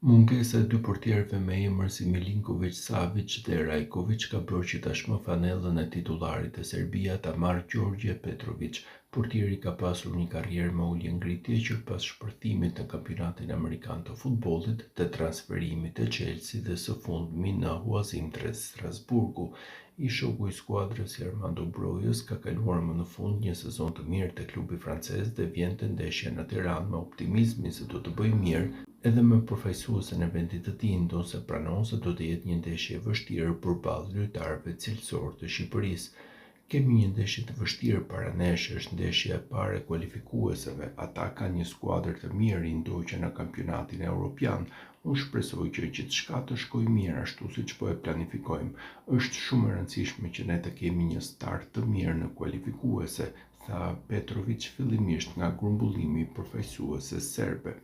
Mungesa e dy portierëve me emër si Milinkoviç-Saviç dhe Rajkoviç ka bërë që tashmë fanellën e titullarit te Serbia ta marrë Gjorgje Petroviç. Portieri ka pasur një karrierë me ulje-ngritje që pas shpërthimit në kampionatin amerikan të futbollit, te transferimi te Chelsea dhe së fundmi në huazim drejt Strasburgu. Ish-shoku i skuadrës i Armando Brojës ka kaluar më në fund një sezon të mirë te klubi francez dhe vjen te ndeshja në Tiranë me optimizmin se do të bëjë mirë edhe me përfaqësuesen e vendit të tij, ndonëse pranon se do të jetë një ndeshje e vështirë përballë lojtarëve cilësorë të Shqipërisë. Kemi një ndeshje të vështirë para nesh, është ndeshja e parë e kualifikueseve. Ata kanë një skuadër të mirë, i ndoqa në Kampionatin Europian. Unë shpresoj që gjithçka të shkojë mirë ashtu siç po e planifikojmë. Është shumë e rëndësishme që ne të kemi një start të mirë në kualifikuese, tha Petroviç fillimisht nga grumbullimi i përfaqësueses serbe.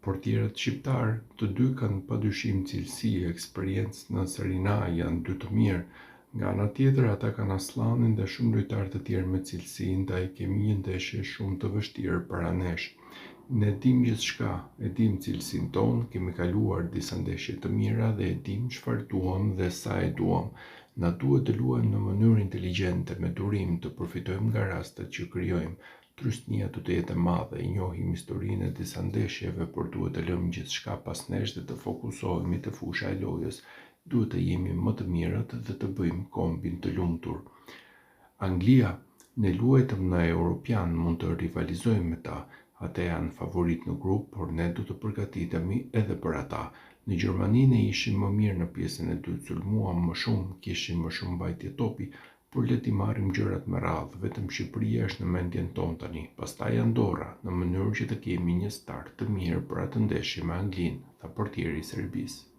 Portierët shqiptarë, të dy kanë padyshim cilësi, eksperiencë në Serinë A, janë dy të mirë. Nga ana tjetër, ata kanë Asllanin dhe shumë lojtarë të tjerë me cilësi, ndaj kemi një ndeshje shumë të vështirë para nesh. Ne dimë gjithçka, e dimë cilësinë tonë, kemi kaluar disa ndeshje të mira dhe e dimë çfarë duam dhe sa e duam. Na duhet të luajmë në mënyrë inteligjente, me durim, të përfitojmë nga rastet që krijojmë. Trysnia do të jetë e madhe, e njohim historinë e disa ndeshjeve, por duhet të lëmë gjithçka pas nesh dhe të fokusohemi te fusha e lojës. Duhet të jemi më të mirët dhe të bëjmë kombin të lumtur. Anglia? Ne luajtëm në Europian, mund të rivalizojmë me ta. Ata janë favoritë në grup, por ne do të përgatitemi edhe për ata. Në Gjermani ne ishim më mirë në pjesën e dytë, sulmuam më shumë, kishim më shumë mbajtje topi, Por le t'i marrim gjërat me radhë, vetëm Shqipëria është në mendjen tonë tani, pastaj Andorra, në mënyrë që të kemi një start të mirë për atë ndeshje me Anglinë, tha portieri i Serbisë.